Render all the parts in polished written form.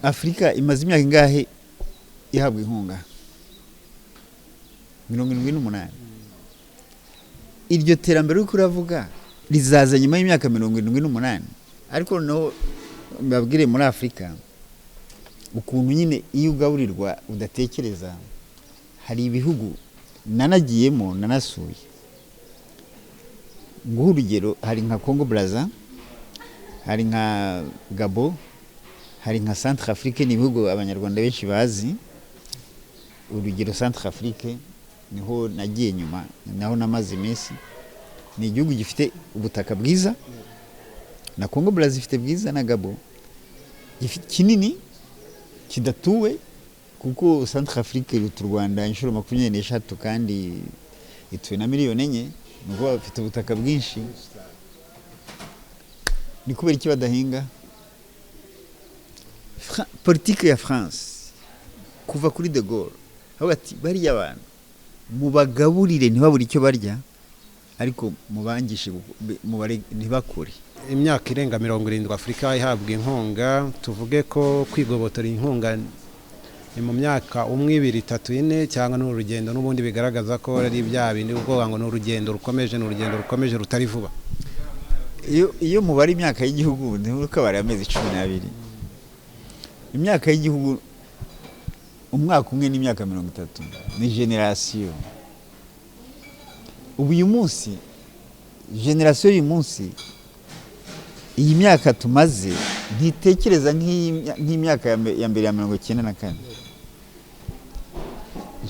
Afurika imaze imyaka ingahe ihabwa inkunga? 78. Iryo terambere uriko uravuga rizaza nyuma y'imyaka 78. Ariko noneho mbabwire, muri Afurika ukuntu nyine iyo ugaburirwa udatekereza. Hari ibihugu nanagiyemo, nanasuye. Nguha urugero, hari nka Congo Brazza, hari nka Gabon, hari nka Centre Afrique. Ni ibihugu Abanyarwanda benshi bazi. Urugero, Centre Afrique niho nagiye nyuma, naho namaze iminsi. Ni igihugu gifite ubutaka bwiza, na Congo Brazza ifite bwiza, na Gabon. Kinini kidatuwe, kuko Centre Afrique iruta u Rwanda inshuro 23 kandi ituwe na miliyoni 4. Ni ukuvuga bafite ubutaka bwinshi. Ni kubera iki badahinga? Politike ya France kuva kuri de Gaulle avuga ati: "Bariya bantu mubagaburire ntibabure icyo barya, ariko mubangishe ntibakore." Imyaka irenga 70 Afurika ihabwa inkunga. Tuvuge ko kwigobotora inkunga ni mu myaka umwe, ibiri, itatu, ine, cyangwa ni urugendo n'ubundi bigaragaza ko ari bya bindi ubwoba ngo ni urugendo rukomeje, ni urugendo rukomeje rutari vuba? Iyo mubara imyaka y'igihugu, ntirukabare amezi 12. Imyaka y'igihugu, umwaka umwe n'imyaka 30, ni génération. Ubu uyu munsi, génération y'uyu munsi, iyi myaka tumaze ntitekereza nk'imyaka ya mbere ya 94.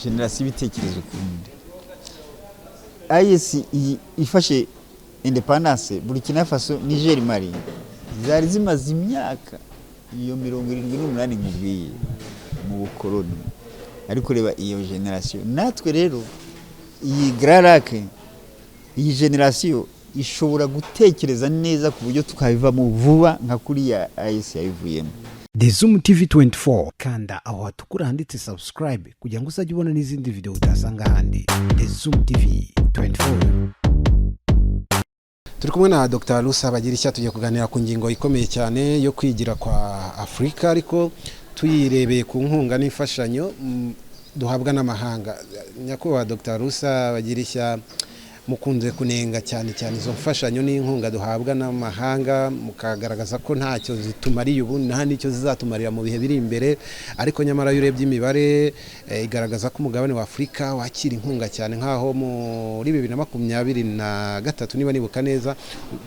Génération ibitekerezo ukundi. AES iyi ifashe indépendance, Burkina Faso, Niger, Mali zari zimaze imyaka iyo 78 nkubwiye mu bukoroni. Ariko reba iyo génération. Natwe rero iyi Grands Lacs, iyi génération ishobora gutekereza neza ku buryo twabivamo vuba nka kuriya AES yabivuyemo. The Zoom TV 24, kanda aho hatukura handitse subscribe kugira ngo uzajye ubona n'izindi video utasanga ahandi. The Zoom TV 24. Turi kumwe na Dr Rusa Bagirishya, tugiye kuganira ku ngingo ikomeye cyane yo kwigira kwa Afurika, ariko tuyirebeye ku nkunga n'imfashanyo duhabwa n'amahanga. Nyakubahwa Dr Rusa Bagirishya, mukunze kunenga cyane cyane izo mfashanyo n'inkunga duhabwa n'amahanga, mukagaragaza ko ntacyo zitumariye ubu, nta n'icyo zizatumarira mu bihe biri imbere. Ariko nyamara iyo urebye imibare, igaragaza ko umugabane wa Afurika wakira inkunga cyane, nk'aho muri 2023, niba nibuka neza,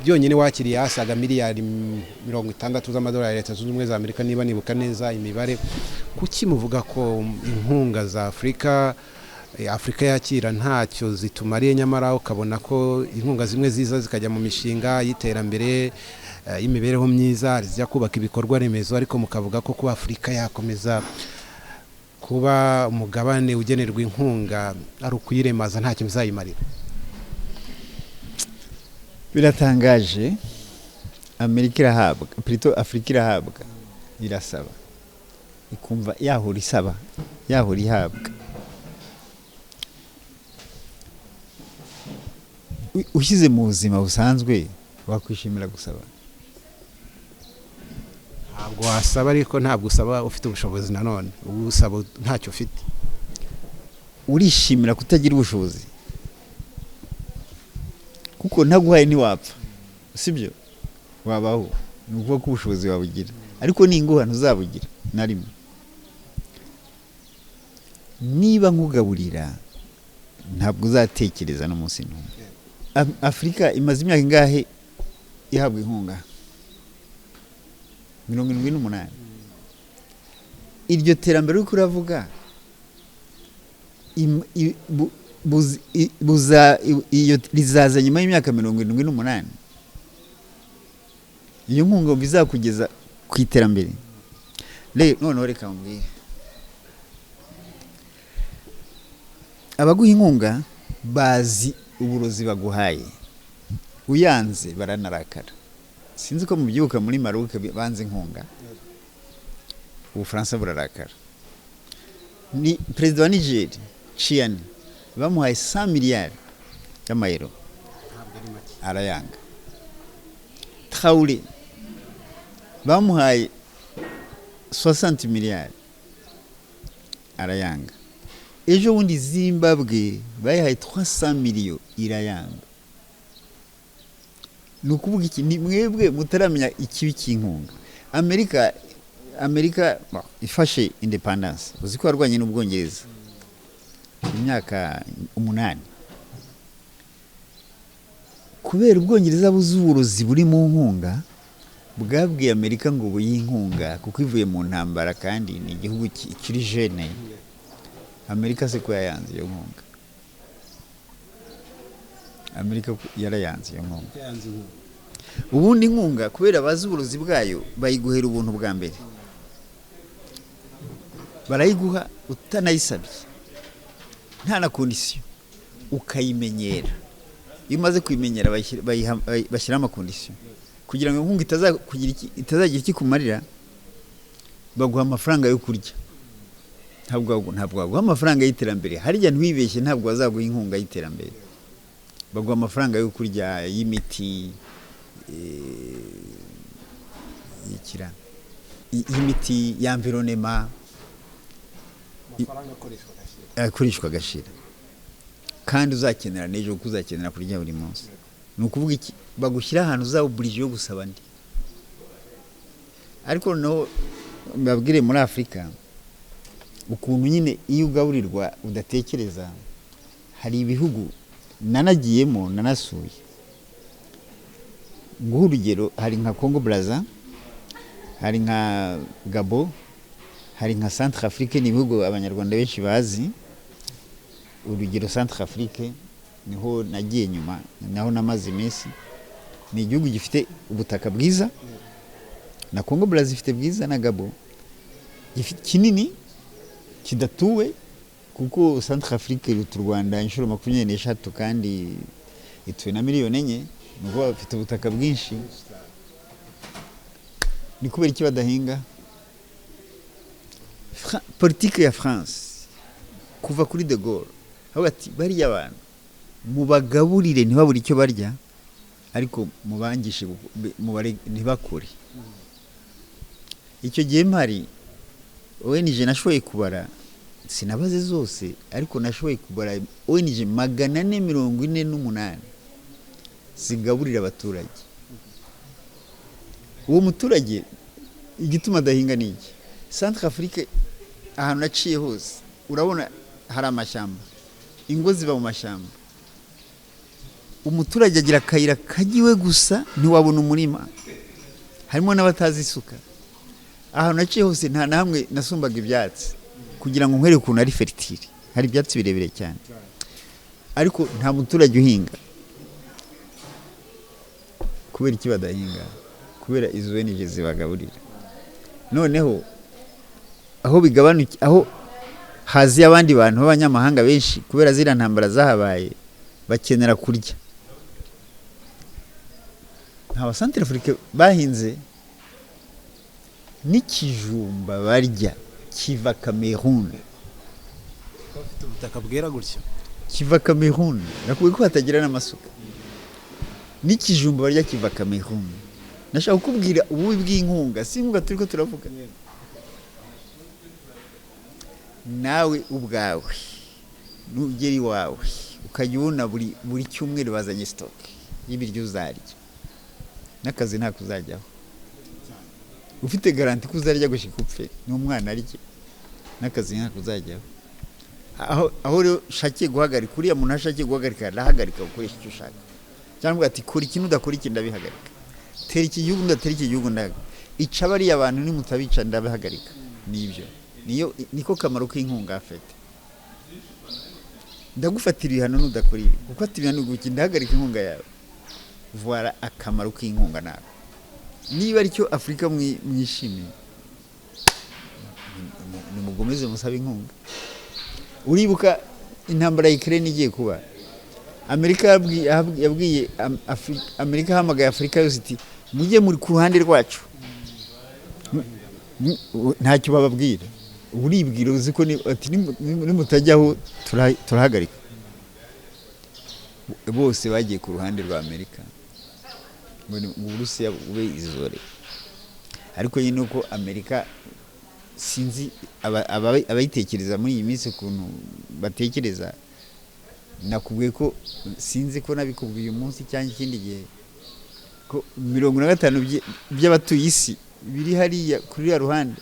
byonyine wakiriye asaga miliyari 60 z'amadolari ya Leta Zunze Ubumwe za Amerika, niba nibuka neza imibare. Kuki muvuga ko inkunga za Afurika, Afurika yakira ntacyo zitumariye, nyamara ukabona ko inkunga zimwe ziza zikajya mu mishinga y'iterambere, y'imibereho myiza, zijya kubaka ibikorwa remezo, ariko mukavuga ko kuba Afurika yakomeza kuba umugabane ugenerwa inkunga ari ukuyiremaza, ntacyo bizayimarira? Biratangaje. Amerika irahabwa, plutôt Afurika irahabwa, irasaba, ikumva yahora isaba, yahora ihabwa. Ushyize mu buzima busanzwe, wakwishimira gusaba? Ntabwo wasaba, ariko ntabwo usaba ufite ubushobozi. Nanone uba usaba ntacyo ufite. Urishimira kutagira ubushobozi, kuko ntaguhaye ntiwapfa, sibyo? Wabaho. Ni ukuvuga ko ubushobozi wabugira, ariko ninguha ntuzabugira na rimwe. Niba nkugaburira, ntabwo uzatekereza n'umunsi n'umwe. Afurika imaze imyaka ingahe ihabwa inkunga? 78. Iryo terambere uriko uravuga iyo rizaza nyuma y'imyaka 78. Iyo nkunga bizakugeza ku iterambere? Noneho reka mbwire, abaguha inkunga bazi uburozi baguhaye. Uyanze baranarakara. Sinzi ko mubyibuka, muri Maroc banze inkunga, Ubufaransa burarakara. Ni perezida wa Niger, Tchiani, bamuhaye 100 miliyari y'amayero arayanga. Traoré bamuhaye 60 miliyari, arayanga. Ejo bundi Zimbabwe bayihaye 300 miliyo, irayanga. Ni ukuvuga iki? Ni mwebwe mutaramenya ikibi cy'inkunga. Amerika bon, ifashe independence, uzi ko yarwanye n'Ubwongereza imyaka 8, kubera Ubwongereza buzi uburozi buri mu nkunga. Bwabwiye Amerika ngo buyihe inkunga kuko ivuye mu ntambara kandi ni igihugu kiri jeune. Amerika se ko yayanze iyo nkunga? Amerika yarayanze iyo nkunga. Ubundi inkunga, kubera bazi uburozi bwayo, bayiguhera ubuntu bwa mbere, barayiguha utanayisabye, nta na condition, ukayimenyera. Iyo umaze kuyimenyera, bashyiraho ama condition kugira ngo inkunga itazagira ikikumarira. Baguha amafaranga yo kurya, ntabwo baguha amafaranga y'iterambere. Harya ntiwibeshye, ntabwo bazaguha inkunga y'iterambere. Baguha amafaranga yo kurya, y'imiti, y'imiti ya environnement, akoreshwa agashira, kandi uzakenera n'ejo, kuko uzakenera kurya buri munsi. Ni ukuvuga iki? Bagushyira ahantu uzaba obligé yo gusaba andi. Ariko noneho mbabwire, muri Afurika ukuntu nyine iyo ugaburirwa udatekereza. Hari ibihugu nanagiyemo, nanasuye. Guha urugero, hari nka Congo Brazza, hari nka Gabon, hari nka Centre Afrique, ni ibihugu Abanyarwanda benshi bazi. Urugero Centre Afrique, niho nagiye nyuma, naho namaze iminsi. Ni igihugu gifite ubutaka bwiza, na Congo Brazza ifite bwiza, na Gabon. Kinini, kidatuwe, kuko Centre Afrique iruta u Rwanda inshuro 23 kandi ituwe na miliyoni 4. Ni ukuvuga bafite ubutaka bwinshi. Ni kubera iki badahinga? Politike ya France kuva kuri de Gaulle avuga ati: "Bariya bantu mubagaburire ntibabure icyo barya, ariko mubangishe ntibakore." Icyo gihe mpari, ONG nashoboye kubara, sinabaze zose, ariko nashoboye kubara ONG 448 zigaburira abaturage. Uwo muturage igituma adahinga ni iki? Centre Afrique, ahantu naciye hose, urabona hari amashyamba, ingo ziba mu mashyamba. Umuturage agira akayira kagiwe gusa, ntiwabona umurima. Harimo n'abatazi isuka. Ahantu naciye hose, nta na hamwe nasumbaga ibyatsi kugira ngo nkwereke ukuntu ari fertile. Hari ibyatsi birebire cyane, ariko nta muturage uhinga. Kubera iki badahinga? Kubera izo ONG zibagaburira. Noneho aho bigabanuke, aho haziye abandi bantu b'abanyamahanga benshi kubera ziriya ntambara zahabaye, bakenera kurya. Nta ba Centrafrique bahinze. N'ikijumba barya kiva Cameroon. Bafite ubutaka bwera gutyo? Kiva Cameroon. Nakubwiye ko hatagira n'amasuka. N'ikijumba barya kiva Cameroon. Nashaka kukubwira ububi bw'inkunga. Si inkunga turi ko turavuga? Nawe ubwawe nugera iwawe, ukajya ubona buri cyumweru bazanye stock y'ibiryo uzarya, n'akazi ntako uzajyaho. Ufite garantie ko uzarya gushyika upfe, n'umwana arye, n'akazi ntako uzajyaho. Aho rero ushakiye guhagarika, uriya muntu ashakiye guhagarika, arahagarika. Gukoresha icyo ushaka, cyangwa ati: "Kora iki, nudakora iki ndabihagarika. Tera iki gihugu, ndatera iki gihugu, ndahagarika. Ica bariya bantu, nimutabica ndabihagarika." Nibyo, niyo niko kamaro k'inkunga afite. Ndagufatira ibihano nudakora ibi. Gufata ibihano guki? Ndahagarika inkunga yawe. Voilà akamaro k'inkunga nako. Niba aricyo Afurika mwishimiye, nimugomeze musabe inkunga. Uribuka intambara ya Ukraine igiye kuba, Amerika yabwiye Amerika ahamagaye Afurika yose iti: "Mujye muri ku ruhande rwacu." Ntacyo bababwira, uribwira, uzi ko ati: "Nimutajyaho turahagarika." Bose bagiye ku ruhande rwa Amerika ngo Uburusiya bube isolé. Ariko nyine uko Amerika Sinzi abayitekereza muri iyi minsi ukuntu batekereza. Nakubwiye ko, sinzi ko nabikubwiye uyu munsi cyangwa ikindi gihe, ko 45 by'abatuye isi biri hariya kuri uriya ruhande.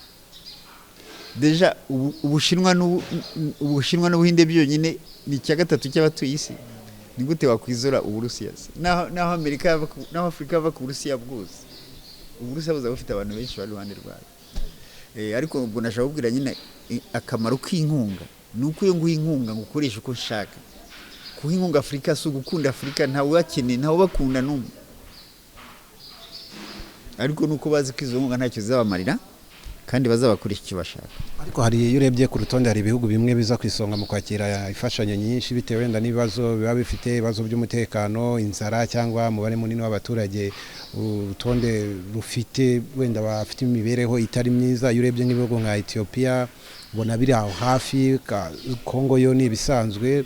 Déjà Ubushinwa n'Ubuhinde byonyine ni icya gatatu cy'abatuye isi. Ni gute wakwizora Uburusiya se? Naho Amerika yava naho Afurika yava ku Burusiya bwose, Uburusiya buzaba bufite abantu benshi bari iruhande rwayo. Ariko ubwo nashaka kubwira nyine akamaro k'inkunga ni uko iyo nguha inkunga ngo ukoreshe uko nshaka. Kuha inkunga Afurika si ugukunda Afurika, ntawe ubakeneye, ntawe ubakunda n'umwe, ariko nuko bazi ko izo nkunga ntacyo zizabamarira kandi bazabakoresha icyo bashaka. Ariko hari, iyo urebye ku rutonde, hari ibihugu bimwe biza ku isonga mu kwakira imfashanyo nyinshi, bitewe wenda n'ibibazo biba bifite, ibibazo by'umutekano, inzara cyangwa umubare munini w'abaturage urutonde rufite, wenda bafite imibereho itari myiza. Iyo urebye nk'ibihugu nka Ethiopia, ubona biri aho hafi. Congo yo ni ibisanzwe,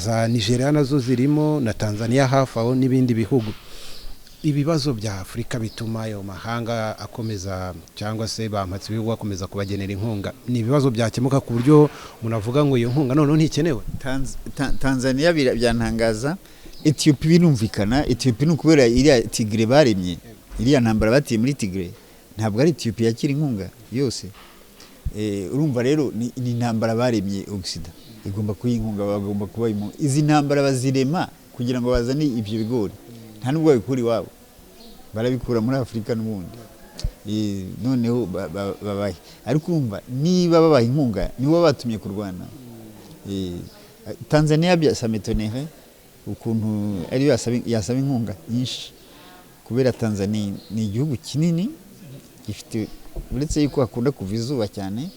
za Nigeria nazo zirimo, na Tanzania hafi aho, n'ibindi bihugu. Ibibazo bya Afurika bituma ayo mahanga akomeza, cyangwa se bampatse ibihugu bakomeza kubagenera inkunga, ni ibibazo byakemuka ku buryo umuntu avuga ngo iyo nkunga noneho ntikenewe? Tanzania byantangaza. Ethiopia birumvikana. Ethiopia ni ukubera iriya Tigre baremye, iriya ntambara bateye muri Tigre. Ntabwo ari Ethiopia yakira inkunga yose. Urumva rero ni intambara baremye, Occident igomba kuyiha inkunga, bagomba kuba izi ntambara bazirema kugira ngo bazane ibyo bigori. Nta nubwo babikura iwabo, barabikura muri Afurika n'ubundi. Noneho babahe, ariko urumva niba babaha inkunga nibo batumye kurwana. Tanzania bya ça m'étonnerait ukuntu ariyo yasaba inkunga nyinshi, kubera Tanzania ni igihugu kinini gifite, uretse yuko hakunda kuva izuba cyane,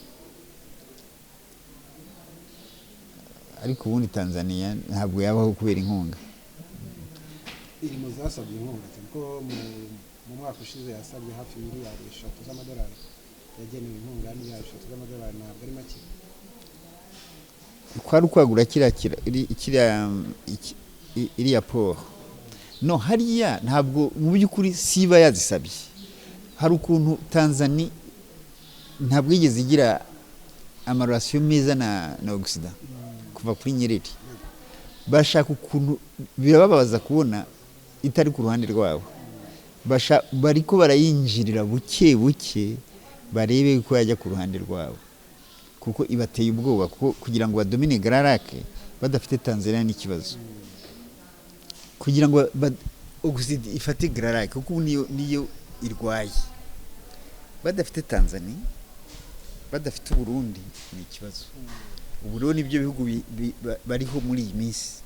ariko ubundi Tanzania ntabwo yabaho kubera inkunga. Iri mu zasabye inkunga cyane ko mu mwaka ushize yasabye hafi miliyari 3 z'amadolari, yagenewe inkunga ya miliyari 3 z'amadolari, ntabwo ari make. Kwari ukwagura kiriya iriya port. No hariya ntabwo mu by'ukuri siba yazisabye. Hari ukuntu Tanzania ntabwo yigeze igira ama relations meza na Occident kuva kuri Nyerere. Bashaka ukuntu, birababaza kubona itari ku ruhande rwabo. Bariko barayinjirira buke buke, barebe ko yajya ku ruhande rwabo, kuko ibateye ubwoba, kuko kugira ngo badomine Grands Lacs badafite Tanzania n'ikibazo, kugira ngo Occident ifate Grands Lacs, kuko ubu niyo irwaye, badafite Tanzania, badafite Uburundi, ni ikibazo. Ubu rero nibyo bihugu bariho muri iyi minsi.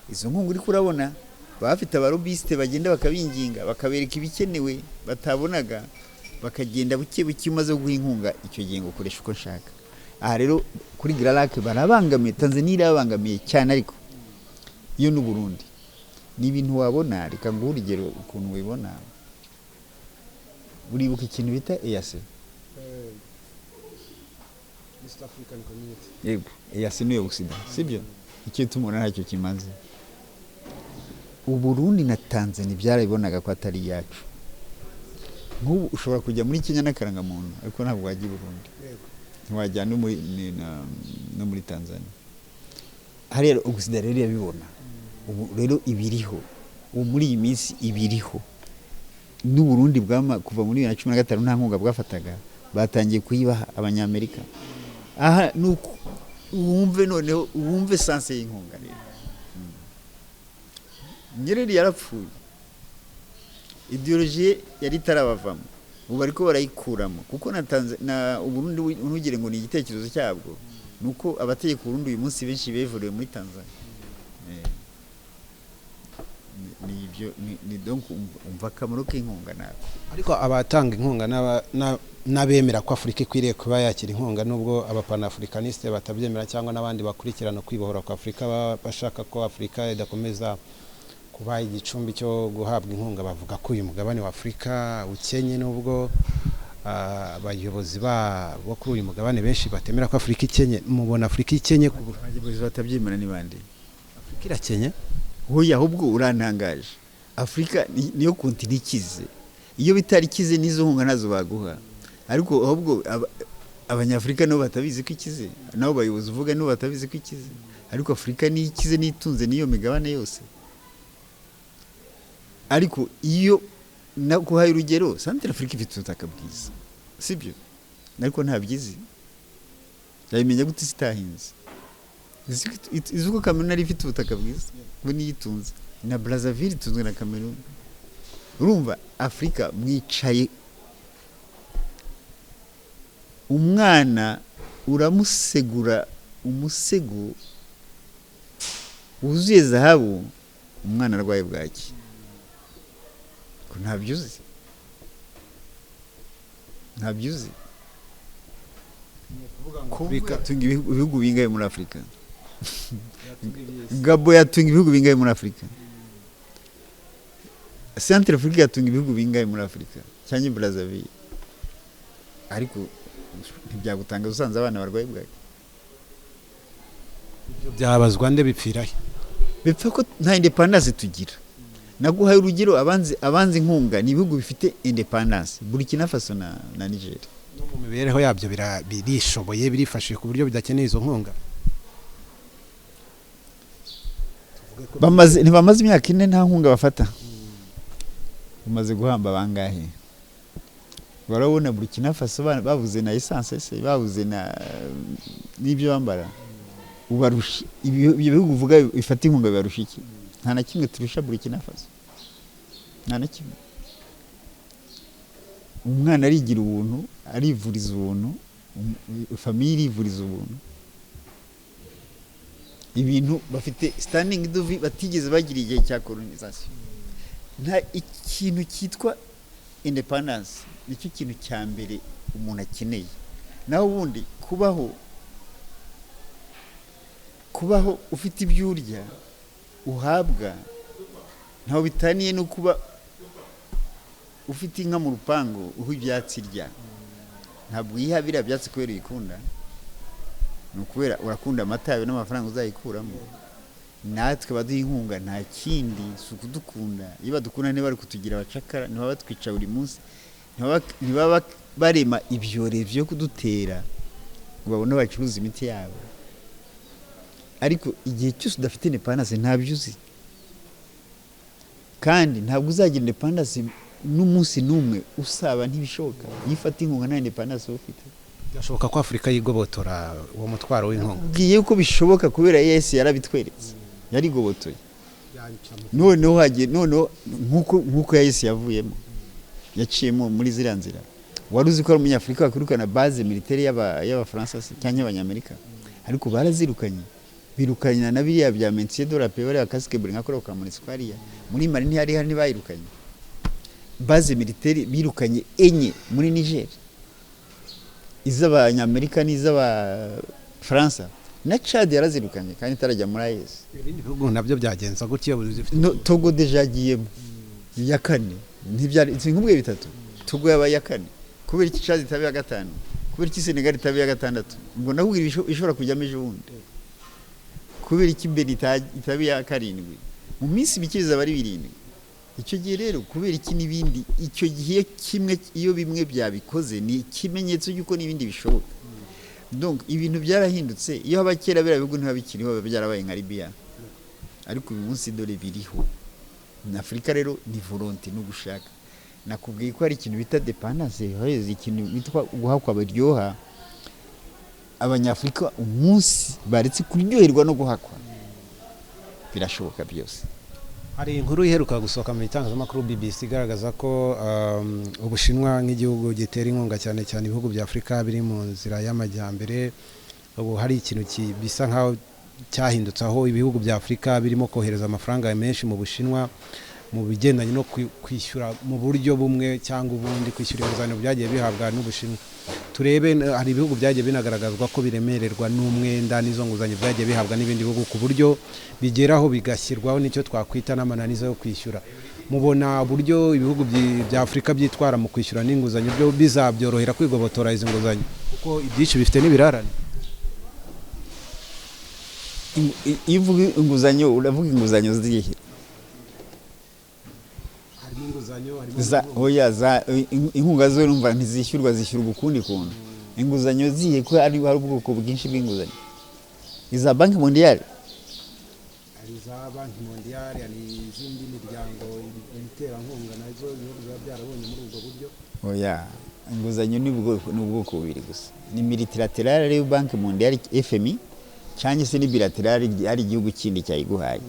Izo nkunga uri kurabona, baba bafite aba lobbyistes bagenda bakabinginga, bakabereka ibikenewe batabonaga, bakagenda buke buke. Umaze guha inkunga, icyo gihe ngo ukoresha uko nshaka. Aha rero kuri Grands Lacs barabangamiye, Tanzania irabangamiye cyane, ariko iyo n'Uburundi ni ibintu wabona. Reka nguhe urugero ukuntu wibona. Uribuka ikintu bita EAC? East African Community. Yego, EAC niyo Occident, sibyo? Icyo tumubona ntacyo kimaze. Uburundi na Tanzania byarabibonaga ko atari iyacu. Nk'ubu ushobora kujya muri Kenya n'akarangamuntu, ariko ntabwo wajya i Burundi, ntiwajya no muri Tanzania. Hariya Occident rero irabibona. Ubu rero ibiriho ubu muri iyi minsi, ibiriho n'Uburundi bwama kuva muri 2015 nta nkunga bwafataga, batangiye kuyibaha Abanyamerika. Aha nuko wumve, noneho wumve sens y'inkunga rero. Nyerere yarapfuye, idéologie ye yari itarabavamo, ubu bariko barayikuramo, kuko na Uburundi ntugire ngo ni igitekerezo cyabwo, ni uko abategeka Uburundi uyu munsi benshi bevuriwe muri Tanzania. Ni ibyo, ni donc umva akamaro k'inkunga nako. Ariko abatanga inkunga n'abemera ko Afurika ikwiriye kuba yakira inkunga, nubwo abapanafricaniste batabyemera cyangwa n'abandi bakurikirana kwibohora kwa Afurika bashaka ko Afurika idakomeza kuba igicumbi cyo guhabwa inkunga, bavuga ko uyu mugabane wa Afurika ukenye, nubwo abayobozi bo kuri uyu mugabane benshi batemera ko Afurika ikenye. Mubona Afurika ikenye ku Abayobozi batabyemera ni bande? Afurika irakenye? Hoya, ahubwo urantangaje. Afurika niyo continent ikize. Iyo bitari ikize n'izo nkunga ntazo baguha. Ariko ahubwo Abanyafurika nabo batabizi ko ikize, nabo bayobozi uvuga nabo batabizi ko ikize, ariko Afurika niyo ikize n'itunze n'iyo migabane yose. Ariko iyo naguhaye urugero, Centre Africa ifite ubutaka bwiza, sibyo? Ariko ntabyizi, yabimenya gute itahinze? Izi ko Cameroon ari ifite ubutaka bwiza, ngo niyo itunze, na Brazzaville itunzwe na Cameroon. Urumva Afurika mwicaye, umwana uramusegura umusego wuzuye zahabu, umwana arwaye bwaki, ko ntabyo uzi, ntabyo uzi. Kongo yatunga ibihugu bingahe muri Afurika? Gabo yatunga ibihugu bingahe muri Afurika? Centre Africa yatunga ibihugu bingahe muri Afurika cyangwa Brazzaville? Ariko ntibyagutanga usanze abana barwaye bwaki. Ibyo byabazwa nde, bipfirahe? Bipfa ko nta indépendance tugira. Naguhaye urugero, abanze inkunga ni ibihugu bifite indépendance, Burkina Faso na Niger. No mu mibereho yabyo birishoboye, birifashije ku buryo bidakeneye izo nkunga. Bamaze, ntibamaze imyaka 4 nta nkunga bafata. Bamaze guhamba bangahe? Barabona Burkina Faso babuze na essence se, babuze na n'ibyo bambara. Ubarusha ibyo bihugu uvuga bifata inkunga, bibarusha iki? Nta na kimwe turusha Burkina Faso, nta na kimwe. Umwana arigira ubuntu, arivuriza ubuntu, famille irivuriza ubuntu. Ibintu bafite standing de vie batigeze bagira igihe cya colonisation. Nta ikintu cyitwa indépendance, nicyo kintu cya mbere umuntu akeneye. Naho ubundi kubaho ufite ibyo urya uhabwa, ntaho bitaniye no kuba ufite inka mu rupangu uha ibyatsi irya. Ntabwo uyiha biriya byatsi kubera uyikunda, ni ukubera urakunda amata yawe n'amafaranga uzayikuramo. Natwe baduha inkunga nta kindi, si ukudukunda. Iyo badukunda ntibari kutugira abacakara, ntibaba batwica buri munsi, ntibaba barema ibyorezo byo kudutera ngo babone bacuruza imiti yabo. Ariko igihe cyose udafite indépendance ntabyo uzi, kandi ntabwo uzagira indépendance n'umunsi n'umwe usaba, ntibishoboka. Iyo ufata inkunga nta indépendance uba ufite. Byashoboka ko Afurika yigobotora uwo mutwaro w'inkunga? Nakubwiye ko bishoboka kubera AES yarabitweretse, yarigobotoye. Noneho hagiye, noneho nkuko AES yavuyemo, yaciyemo muri ziriya nzira. Wari uzi ko ari umunyafurika wakwirukana base militaire y'Abafaransa se cyangwa y'Abanyamerika? Ariko barazirukanye, birukanye na biriya bya maintien de la paix, bariya casque bleu nka kuriya ka MONUSCO hariya muri Mali ntihari hari, ntibayirukanye. Base militaire birukanye enye muri Niger, iz'Abanyamerika n'iz'Abafaransa, na Chad yarazirukanye kandi itarajya muri AES. Ibindi bihugu nabyo byagenza gutyo bifite No, Togo déjà agiyemo iya kane, ntibyari sinkubwiye bitatu, Togo yabaye iya kane. Kubera iki Chad itaba iya gatanu? Kubera iki Senegal itaba iya gatandatu? Ngo nakubwira ishobora kujyamo ejo bundi. Kubera iki Benin itaba iya karindwi? Mu minsi mike bizaba ari birindwi. Icyo gihe rero kubera iki n'ibindi, icyo gihe kimwe iyo bimwe byabikoze ni ikimenyetso cy'uko n'ibindi bishoboka. Donc ibintu byarahindutse. Iyo haba kera biriya bihugu ntibiba bikiriho, biba byarabaye nka Libya. Ariko uyu munsi dore biriho. Na Afurika rero ni volonté, no gushaka. Nakubwiye ko hari ikintu bita dépendance, hari ikintu bitwa guhakwa biryoha. Abanyafurika umunsi baretse kuryoherwa no guhakwa, birashoboka byose. Hari inkuru iheruka gusohoka mu itangazamakuru BBC igaragaza ko Ubushinwa nk'igihugu gitera inkunga cyane cyane ibihugu bya Afurika biri mu nzira y'amajyambere, ubu hari ikintu bisa nkaho cyahindutse, aho ibihugu bya Afurika birimo kohereza amafaranga menshi mu Bushinwa mu bigendanye no kwishyura mu buryo bumwe cyangwa ubundi, kwishyura inguzanyo byagiye bihabwa n'Ubushinwa. Turebe, hari ibihugu byagiye binagaragazwa ko biremererwa n'umwenda n'izo nguzanyo byagiye bihabwa n'ibindi bihugu, ku buryo bigeraho bigashyirwaho n'icyo twakwita n'amananiza yo kwishyura. Mubona uburyo ibihugu bya Afurika byitwara mu kwishyura n'inguzanyo byo bizabyorohera kwigobotora izi nguzanyo, kuko ibyinshi bifite n'ibirarane? Iyo uvuga inguzanyo uravuga inguzanyo zihe? Harimo inguzanyo, harimo Za oya, za inkunga zo urumva ntizishyurwa, zishyurwa ukundi kuntu. Inguzanyo zihe? Ko hari ubwoko bwinshi bw'inguzanyo, iza Banque mondiale. Hari za Banque mondiale, hari izindi miryango iterankunga nazo ibihugu biba byarabonye muri ubwo buryo. Oya, inguzanyo ni ubwoko bubiri gusa: ni multilatérale, ariyo Banque mondiale, FMI, cyangwa se ni bilatérale, ari igihugu kindi cyayiguhaye.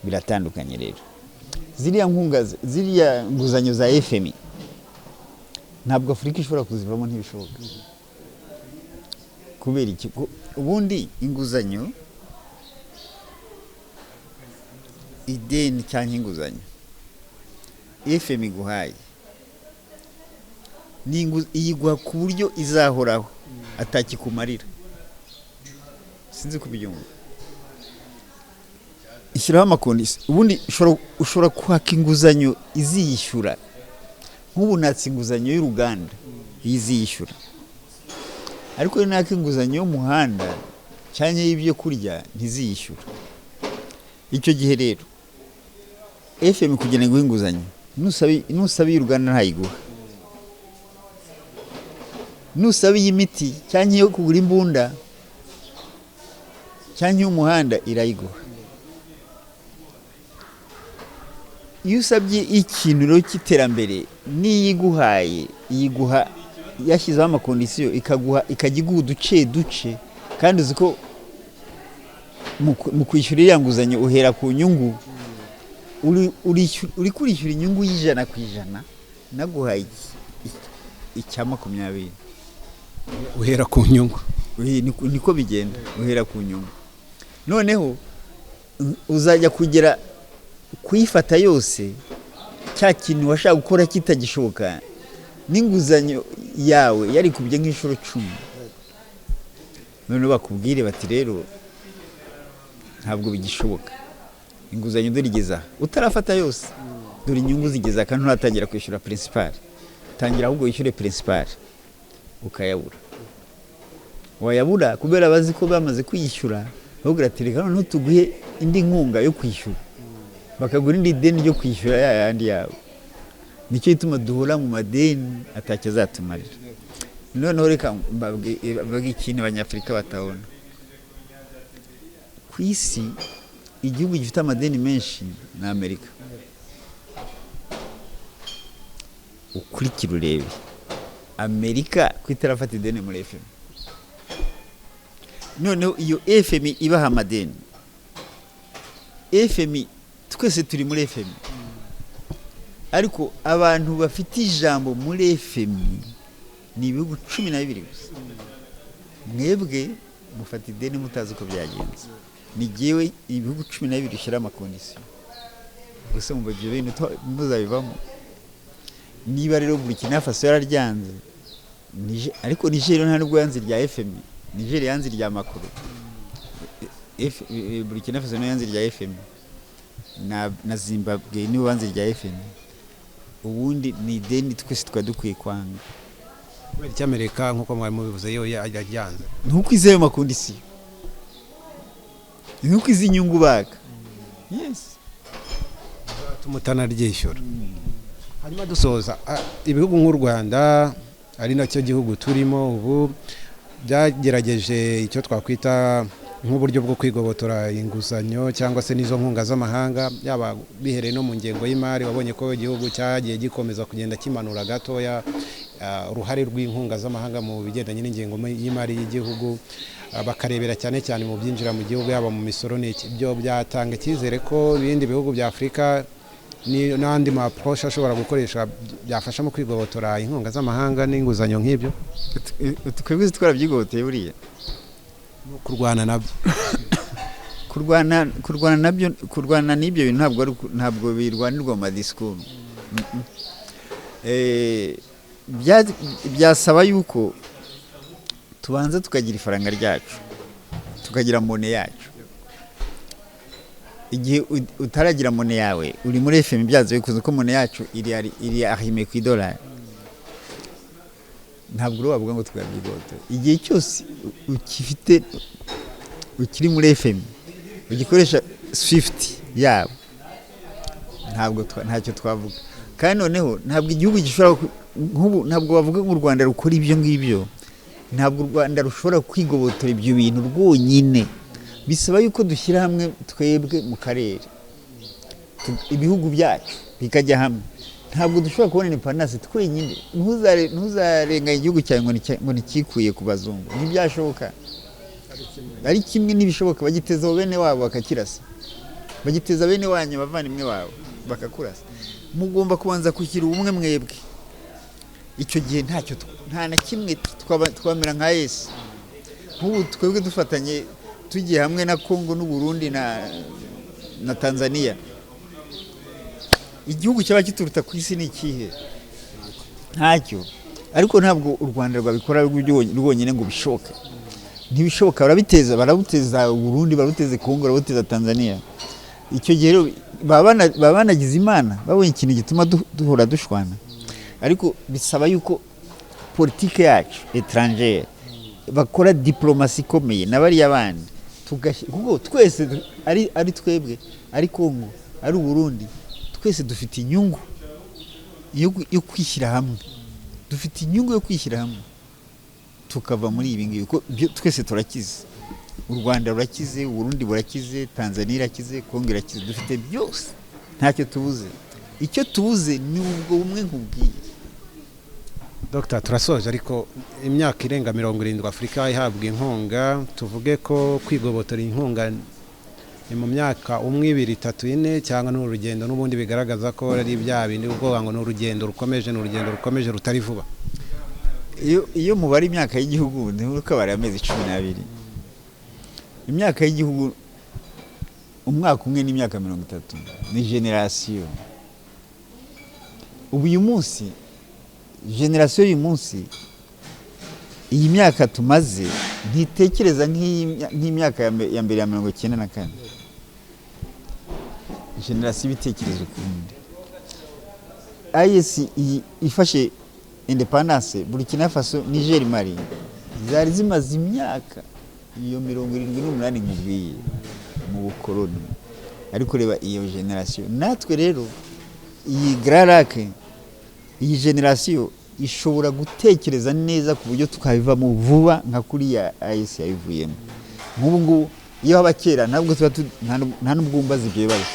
Biratandukanye rero. Ziriya nkunga, ziriya nguzanyo za FMI, ntabwo Afurika ishobora kuzivamo, ntibishoboka. Kubera iki? Ubundi inguzanyo, ideni cyangwa inguzanyo FMI iguhaye, ni iyiguha ku buryo izahoraho atakikumarira. Sinzi kubyumva. Ishyiraho ama conditions. Ubundi ushobora kwaka inguzanyo iziyishyura. Nk'ubu natse inguzanyo y'uruganda, iziyishyura, ariko iyo naka inguzanyo y'umuhanda cyangwa y'ibyo kurya, ntiziyishyura. Icyo gihe rero FMI kugira ngo iguhe inguzanyo, nusaba iy'uruganda ntayiguha, nusaba iy'imiti cyangwa iyo kugura imbunda cyangwa iy'umuhanda, irayiguha. Iyo usabye ikintu rero cy'iterambere, n'iyo iguhaye, iyiguha yashyizeho ama conditions, ikaguha, ikajya iguha uduce duce. Kandi uzi ko mu kwishyura iriya nguzanyo uhera ku nyungu, uri kurishyura inyungu y'100%, naguhaye icya 20. Uhera ku nyungu. Niko bigenda, uhera ku nyungu. Noneho uzajya kugera kuyifata yose, cya kintu washaka gukora kitagishoboka, n'inguzanyo yawe yarikubye nk'inshuro 10. Noneho bakubwire bati: "Rero ntabwo bigishoboka, inguzanyo dore igeze aha." Utarafata yose, dore inyungu zigeze aha, kandi nturatangira kwishyura principal. Tangira ahubwo wishyure principal. Ukayabura. Wayabura, kubera bazi ko bamaze kwiyishyura, bakubwira ati: "Reka noneho tuguhe indi nkunga yo kwishyura." Bakagura indi deni ryo kwishyura ya yandi yawe. Nicyo gituma duhora mu madeni atacyo azatumarira. Noneho reka mbabwire ikintu Abanyafurika batabona. Ku isi, igihugu gifite amadeni menshi ni Amerika. Ukurikire urebe Amerika ko itarafata ideni muri FMI. Noneho iyo FMI ibaha amadeni, FMI, twese turi muri FMI, ariko abantu bafite ijambo muri FMI ni ibihugu 12 gusa. Mwebwe mufata ideni mutazi uko byagenze. Ni jyewe, ibihugu 12 ushyira ama conditions gusa. Mu ibyo bintu muzabivamo. Niba rero Burkina Faso yararyanze, ariko Niger nta nubwo yanze irya FMI, Niger yanze irya Macron. Burkina Faso nayo yanze irya FMI, na Zimbabwe nibo banze irya FMI. Ubundi ni ideni twese twari dukwiye kwanga. Kubera icyo Amerika, nk'uko mwari mubivuze, yo yaryanze? Ntuko izi ayo ma conditions, ntuko izi inyungu baka, yes. Zatuma utanaryishyura. Hanyuma dusoza, ibihugu nk'u Rwanda, ari nacyo gihugu turimo ubu, byagerageje icyo twakwita nk'uburyo bwo kwigobotora inguzanyo cyangwa se n'izo nkunga z'amahanga, yaba bihereye no mu ngengo y'imari. Wabonye ko igihugu cyagiye gikomeza kugenda kimanura gatoya uruhare rw'inkunga z'amahanga mu bigendanye n'ingengo y'imari y'igihugu, bakarebera cyane cyane mu byinjira mu gihugu, yaba mu misoro n'iki. Ibyo byatanga icyizere ko ibindi bihugu bya Afurika n'andi ma approches ashobora gukoresha byafasha mu kwigobotora inkunga z'amahanga n'inguzanyo nk'ibyo? Twebwe twarabyigoboteye buriya. No kurwana nabyo. Kurwana nabyo, kurwana n'ibyo bintu, ntabwo birwanirwa mu ma discours. Byasaba yuko tubanza tukagira ifaranga ryacu, tukagira monnaie yacu. Igihe utaragira monnaie yawe, uri muri FMI byanze bikunze, ko monnaie yacu iri arrimée ku idolari. Ntabwo uri wavuga ngo twabyigobotora. Igihe cyose ukifite, ukiri muri FMI, ugikoresha SWIFT yabo, ntabwo ntacyo twavuga. Kandi noneho ntabwo igihugu gishobora, nk'ubu ntabwo bavuga ngo u Rwanda rukora ibyo ngibyo. Ntabwo u Rwanda rushobora kwigobotora ibyo bintu rwonyine. Bisaba yuko dushyira hamwe twebwe mu karere, ibihugu byacu bikajya hamwe. Ntabwo dushobora kubona indépendance twenyine. Ntuzarenganye igihugu cyawe ngo ntikikuye ku bazungu, ntibyashoboka. Ari kimwe n'ibishoboka, bagitezaho bene wabo bakakirasa, bagiteza bene wanyu, abavandimwe bawe bakakurasa. Mugomba kubanza kugira ubumwe mwebwe. Icyo gihe ntacyo nta na kimwe twamera nka Yesu. Nk'ubu twebwe dufatanye, tugiye hamwe na Kongo n'u Burundi na Tanzania, igihugu cyaba kituruta ku isi ni ikihe? Ntacyo. Ariko ntabwo u Rwanda rwabikora rwonyine ngo bishoboke, ntibishoboka. Barabiteza, barabuteza Burundi, barabuteza Kongo, barabuteza Tanzania. Icyo gihe rero baba banagize Imana babonye ikintu gituma duhora dushwana. Ariko bisaba yuko politike yacu étrangère bakora diplomasi ikomeye na bariya bandi, kuko twese ari twebwe, ari Kongo, ari Uburundi, twese dufite inyungu yo kwishyira hamwe. Dufite inyungu yo kwishyira hamwe tukava muri ibi ngibi, kuko twese turakize. U Rwanda rurakize, Uburundi burakize, Tanzania irakize, Kongo irakize. Dufite byose, ntacyo tubuze. Icyo tubuze ni ubwo bumwe nkubwiye. Dr, turasoje, ariko imyaka irenga 70 Afurika ihabwa inkunga, tuvuge ko kwigobotora inkunga ni mu myaka umwe, ibiri, itatu, ine, cyangwa ni urugendo n'ubundi bigaragaza ko ari bya bindi ubwoba ngo ni urugendo rukomeje, ni urugendo rukomeje rutari vuba? Iyo mubara imyaka y'igihugu, ntirukabare amezi 12. Imyaka y'igihugu, umwaka umwe n'imyaka 30, ni génération. Ubu uyu munsi, génération y'uyu munsi, iyi myaka tumaze ntitekereza nk'imyaka ya mbere ya 94. Génération ibitekerezo ukundi. AES iyi ifashe indépendance, Burkina Faso, Niger, Mali zari zimaze imyaka iyo 78 nkubwiye mu bukoroni. Ariko reba iyo génération. Natwe rero iyi Grands Lacs, iyi génération ishobora gutekereza neza ku buryo twabivamo vuba nka kuriya AES yabivuyemo. Nk'ubu ngubu iyo haba kera, ntabwo tuba nta n'ubwo wumbaza ibyo bibazo.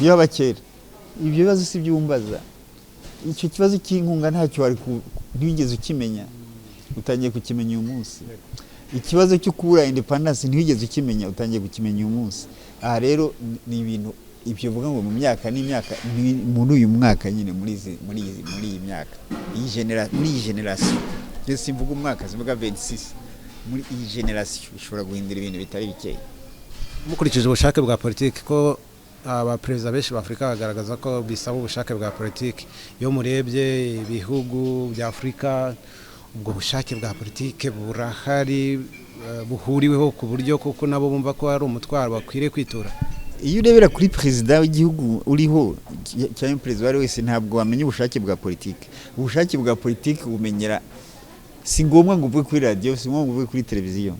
Iyo haba kera, ibyo bibazo si byo wumbaza. Icyo kibazo cy'inkunga ntacyo wari ntiwigeze ukimenya, utangiye kukimenya uyu munsi. Ikibazo cyo kubura indépendance ntiwigeze ukimenya, utangiye kukimenya uyu munsi. Aha rero ni ibintu ibyo uvuga ngo mu myaka n'imyaka, ni muri uyu mwaka nyine, muri iyi myaka, muri iyi génération. Ndetse simvuga umwaka, simvuga 26, muri iyi génération ishobora guhindura ibintu bitari bikeya. Mukurikije ubushake bwa politiki, ko abaperezida benshi ba Afurika bagaragaza ko bisaba ubushake bwa politiki, iyo murebye ibihugu bya Afurika, ubwo bushake bwa politiki burahari, buhuriweho ku buryo kuko nabo bumva ko ari umutwaro bakwiriye kwitura? Iyo urebera kuri perezida w'igihugu uriho cyangwa perezida uwo ari we wese, ntabwo wamenya ubushake bwa politiki. Ubushake bwa politiki bumenyera, si ngombwa ngo uvuge kuri radiyo, si ngombwa ngo uvuge kuri televiziyo.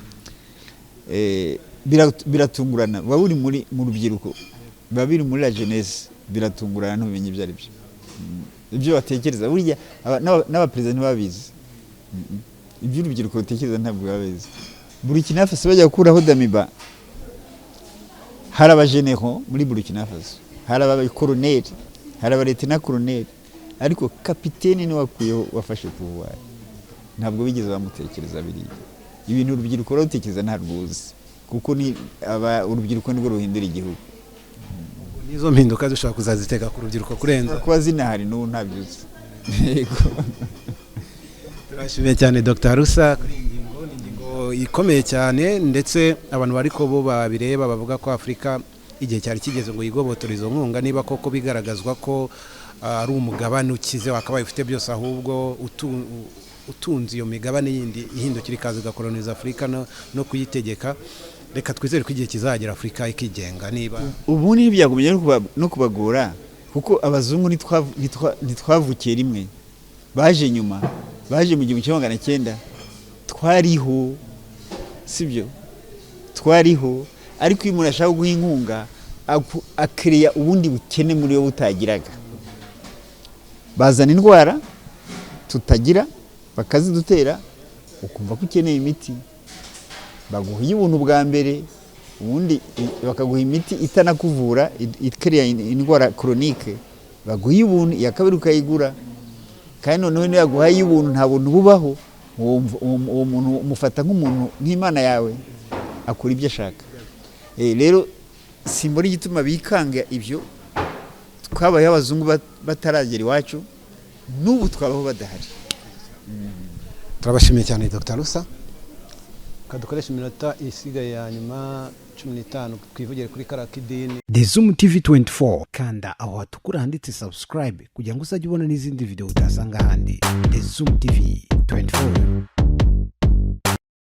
Biratungurana, buba buri mu rubyiruko, biba biri muri la jeunesse, biratungurana, ntumenye ibyo ari byo. Ibyo batekereza burya n'abaperezida ntibabizi. Ibyo urubyiruko rutekereza ntabwo babizi. Burkina Faso bajya gukuraho Damiba, hari abajenero muri Burkina Faso, hari abakoroneri, hari abaretena koroneri, ariko kapitene niwe wakuyeho, wafashe pouvoir. Ntabwo bigeze bamutekereza. Biriya ibintu urubyiruko rutekereza ntabwo uzi, kuko ni urubyiruko nirwo ruhindura igihugu. N'izo mpinduka dushobora kuzazitega ku rubyiruko kurenza? Kuba zinahari n'ubu ntabyo uzi. Yego. Turashimiye cyane Dr Rusa kuri iyi ngingo. Ni ingingo ikomeye cyane, ndetse abantu bari ko bo babireba bavuga ko Afurika igihe cyari kigeze ngo yigobotore izo nkunga, niba koko bigaragazwa ko ari umugabane ukize wakabaye ufite byose, ahubwo utunze iyo migabane yindi ihindukira ikaza igakoloniza Afurika no kuyitegeka. Reka twizere ko igihe kizagera Afurika ikigenga niba Ubu ntibyagumye no kubagora, kuko abazungu ntitwavukiye rimwe, baje nyuma, baje mu 1900. Twariho, sibyo? Twariho. Ariko iyo umuntu ashaka guha inkunga, akereya ubundi bukene muri we butagiraga. Bazana indwara tutagira, bakazidutera. Ukumva ko ukeneye imiti, baguha iy'ubuntu bwa mbere, ubundi bakaguha imiti itanakuvura, ikariya indwara chronique, baguha iy'ubuntu, iya kabiri ukayigura. Kandi noneho niyo yaguhaye iy'ubuntu, nta buntu bubaho. Uwo muntu umufata nk'umuntu, nk'imana yawe, akora ibyo ashaka. Rero simbona igituma bikanga ibyo. Twabayeho abazungu bataragera iwacu, n'ubu twabaho badahari. Turabashimiye cyane, Dr Rusa. Kadukoresha iminota isigaye ya nyuma 15, twivugire kuri kariya k'idini. The Zoom TV 24, kanda aho hatukura handitse subscribe kugira ngo uzajye ubona n'izindi video utasanga ahandi. The Zoom TV 24.